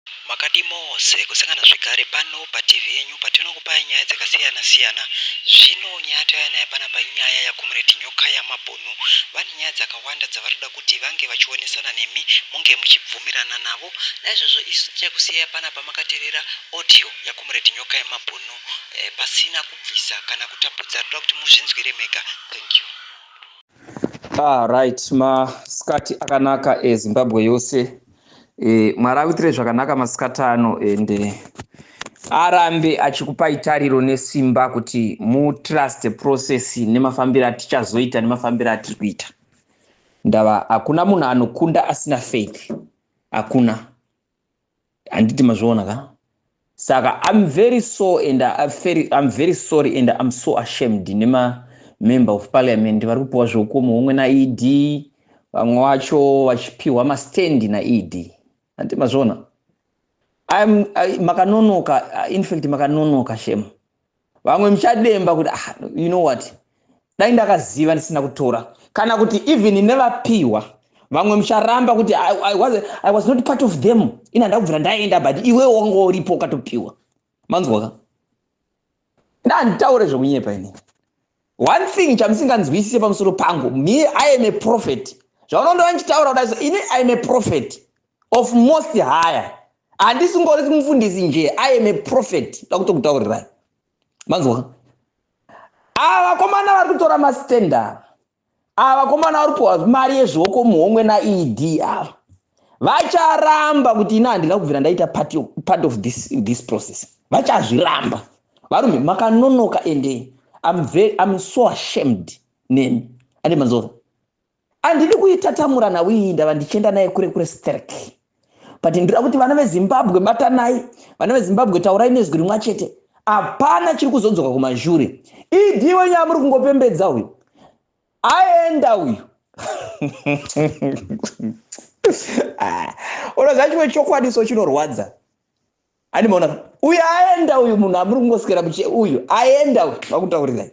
Makadii mose kusangana zvekare pano paTV yenyu patinokupai nyaya dzakasiyana siyana. Zvino nyaya yatauya nayo panapa inyaya yaComrade Nyokayamabhunu. Vane nyaya dzakawanda dzavarikuda kuti vange vachionesana nemi munge muchibvumirana navo. Naizvozvo isu tichakusiyai panapa makaterera audio yaComrade Nyokayamabhunu eh, pasina kubvisa kana kutapudza. Toda kuti muzvinzwire mega. Thank you. Ah, right masikati akanaka ezimbabwe yose e, mwari akuitire zvakanaka masikati ano ende arambe achikupai tariro nesimba kuti mutrust process nemafambiro atichazoita nemafambiro atiri kuita ndava hakuna munhu anokunda asina faith hakuna handiti mazviona ka saka im very so and I'm very, I'm very sorry and I'm so ashamed nemamember of parliament vari kupiwa zvokumu homwe naed vamwe vacho vachipiwa mastendi naed handiti mazviona makanonoka infact makanonoka shem vamwe muchademba kuti ah, you know what dai ndakaziva ndisina kutora kana kuti even nevapiwa vamwe mucharamba kuti I, I, was, i was not part of them ini handakubvira ndaenda but iwe wanga uripo ukatopiwa manzwa ka ndanditaure zvekunyepa ini one thing chamusinganzwisise pamusoro pangu me i am a prophet zvaunondova ndichitaura kudai so ini i am a prophet of most higher handisingori mufundisi nje i am a prophet ndakutokutaurirai manzwa ava vakomana vari kutora mastenda ava vakomana vari kupiwa mari yezvioko muhomwe naed ava vacharamba kuti ini handina kubvira ndaita part of, part of this, this process vachazviramba varume makanonoka ende I'm, very, I'm so ashamed nemi ande manzora handidi kuitatamura nhau iyi ndava ndichienda naye kure kure sterk but ndinoda kuti vana vezimbabwe batanai vana vezimbabwe taurai nezwi rimwa chete hapana chiri kuzodzoka kumashure idi wenyu amuri kungopembedza uyu aenda uyu ah, unoziva chimwe chokwadi so chinorwadza andimaona uyu aenda uyu munhu amuri kungoswera muche uyu aenda uyu vakutaurirai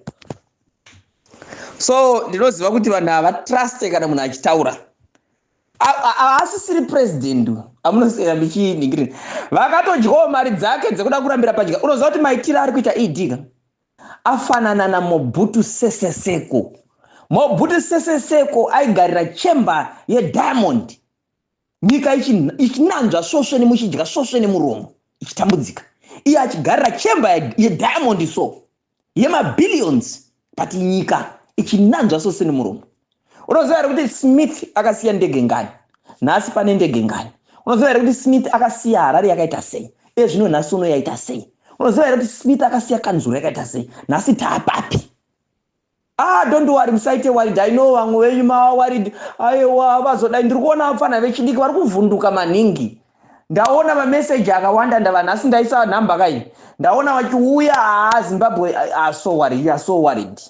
so ndinoziva kuti vanhu havatruste kana munhu achitaura haasisiri president amunoswera muchiningirira vakatodyawo mari dzake dzekuda kurambira padya unoziva kuti maitiro ari kuita ed ka afanana namobutu seseseko mobutu seseseko aigarira chemba yediamond nyika ichinanzva svosve nemuchidya svosve nemuromo ichitambudzika iye achigarira chemba yediamond so yemabillions but nyika ichinanzva svosve nemuromo unoziva here kuti smith akasiya ndege ngani nhasi pane ndege ngani unoziva here kuti smith akasiya harare yakaita sei iye zvino nhasi uno yaita sei unoziva here kuti smith akasiya kanzuro yakaita sei nhasi taapapi ah don't worry musaite worried i know vamwe venyu mava worried aiwa vazodai ndiri kuona vapfana vechidiki vari kuvhunduka maningi ndaona mameseji akawanda ndava nhasi ndaisa nhamba kai ndaona vachiuya haa zimbabwe are so worried you are so worried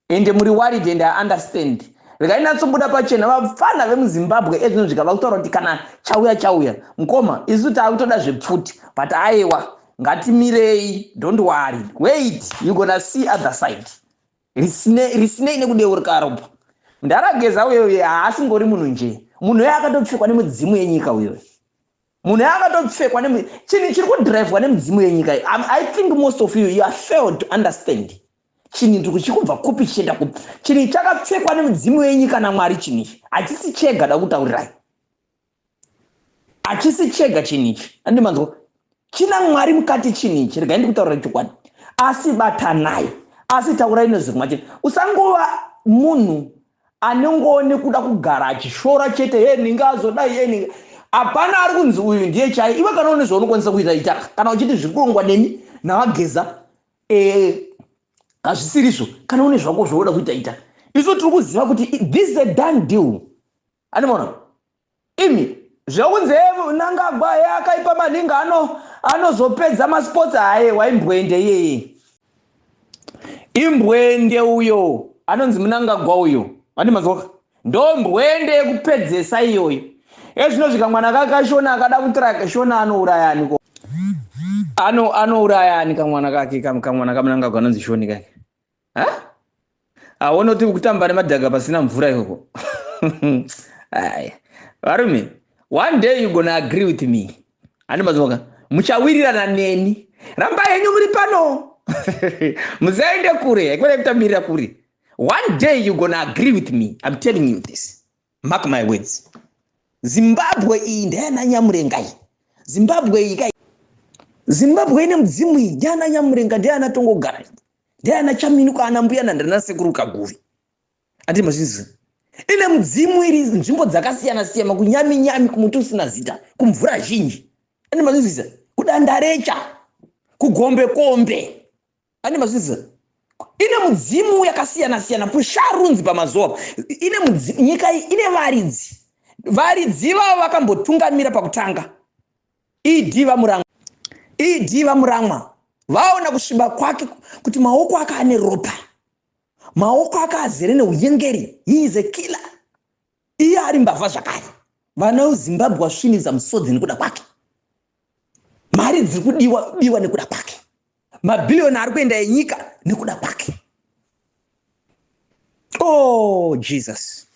ende muri worried and i understand regai natsobuda pachena vapfana vemuzimbabwe ezvino zvikava kutaura kuti kana chauya chauya mukoma isu taakutoda zvepfuti but aiwa ngatimirei don't worry wait you gonna see other side risinei nekudeurika ropa ndarageza uyo haasingori munhu nje munhu uyo akatopfekwa nemudzimu yenyika uyo munhu uyo akatopfekwa chinhu chiri kudrivwa nemudzimu yenyika i think most of you you are failed to understand chinhu ndiri chikubva kupi chichienda kupi chinhu chakapfekwa nemudzimu yenyika namwari chinhu ichi hachisi chega da kutaurirai hachisi chega chinhu ichi andimanzwa china mwari mukati chinhu ichi regai ndikutaurira chokwadi asi batanai asi taurai nezwi chete usangova munhu anongoone kuda kugara achishora chete ye ninge azodai ye ninge hapana ari kunzi uyu ndiye chai iwe kana une zvaunokwanisa kuita ita kana uchiti zviri kurongwa neni navageza eh, hazvisirizvo kana une zvako zvaunoda kuita ita isu tiri kuziva kuti this is a done deal andimaona imi zvekunzi nangagwa akaipa maningi ano anozopedza masports aye waimbwende iyeye imbwende uyo anonzi munangagwa uyo vandimanzwaka ndombwende yekupedzesa iyoyo ezvino zvika mwana kake shona akada kutraka shona anourayani ko ano anourayani kamwana kake kamwana kamunangagwa anonzi shoni kake ha aona kuti kutamba nemadhaga pasina mvura ikoko aya varume one day you gonna agree with me Handi mazoka muchawirirana neni. Ramba henyu muri pano, musaende kure, haikona kutamirira kure. One day you gonna agree with me. I'm telling you this, mark my words. Zimbabwe iyi ndeyana Nyamurenga iyi. Zimbabwe iyi kai, Zimbabwe ine mudzimu iyi, ndeyana Nyamurenga, ndeyana Tongogara, ndeyana Chaminuka, ana mbuya nandana sekuru Kaguvi. Andi mazvinzwa? Ine mudzimu iri nzvimbo dzakasiyana siyana, kunyami nyami, kumuti usina zita, kumvura zhinji. Andi mazvinzwisa? Kudandarecha, kugombe kombe. Andi mazvinzwisa? Ine mudzimu yakasiyana siyana, pusharunzi pamazuva. Ine mudzimu nyika iyi, ine varidzi. Varidzi vavo vakambotungamira pakutanga, ED VaMuramwa. ED VaMuramwa vaona kusviba kwake, kuti maoko ake ane ropa, maoko ake azere neunyengeri. He is a killer. Iye ari mbavha zvakare. Vana veZimbabwe vasvinidza musodzi nekuda kwake. Mari dziri kudiwa biwa nekuda kwake, mabhiliyoni ari kuenda enyika nekuda kwake. Oh Jesus.